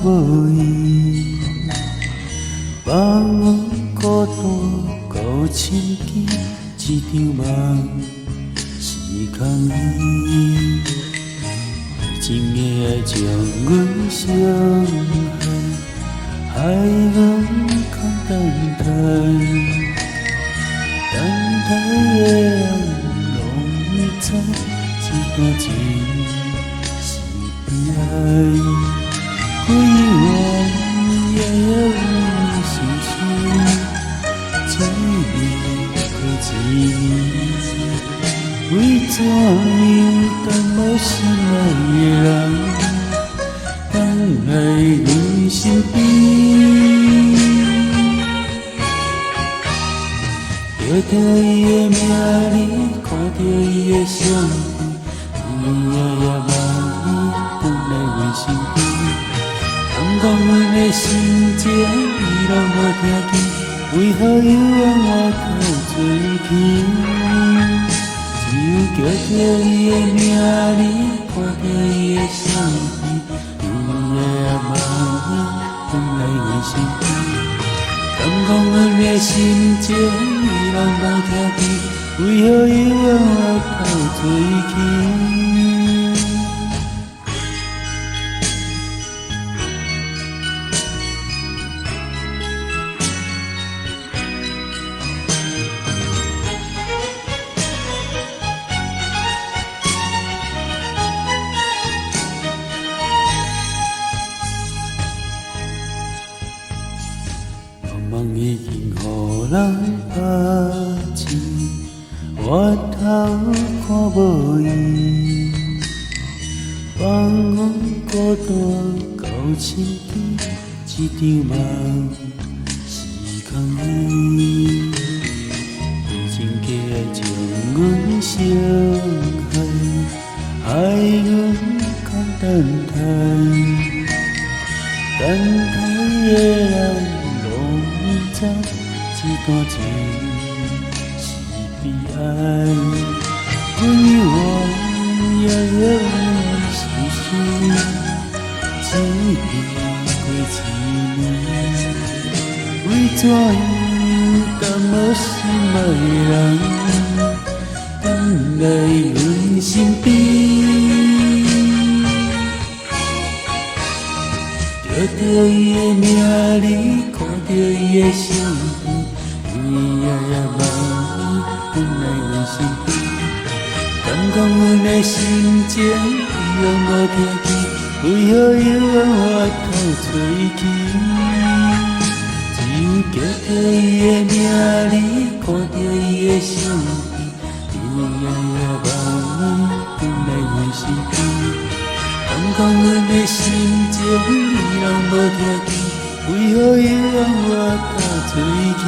無伊，放阮孤單到深更，這場夢是空虛。痴情的愛將阮傷害，害阮空等待，等待的人攏知，這段情是悲哀。歸怨夜夜心事，一年過一年，為怎樣等無心愛的人，轉來阮身邊？叫著伊的名字，看著伊的相片，日夜夜望伊轉來阮身邊。敢講阮的心情，伊攏無聽見，為何猶怨我哭做起？只有叫著伊的名字，看著伊的相片，日夜夜望伊轉來阮身邊。敢講阮的心情，伊攏無聽見，為何猶怨我哭做起？茫茫已經予人拋棄，回頭看無伊，放阮孤單到深更，這場夢是空虛。痴情的愛將阮傷害，害阮空等待，等待的人攏知，這段情是悲哀。歸怨夜夜心事，一年過一年，為怎樣等無心愛的人，轉來阮身邊？叫著伊的名字，看著伊的相片，日夜夜望伊轉來阮身邊。敢講阮的心情，伊攏無聽見，為何猶怨我哭做起？只有叫著伊的名字，看著伊的相片，日夜夜望伊轉來阮身邊。敢講阮的心情，伊攏無聽見，為何猶怨我哭做起？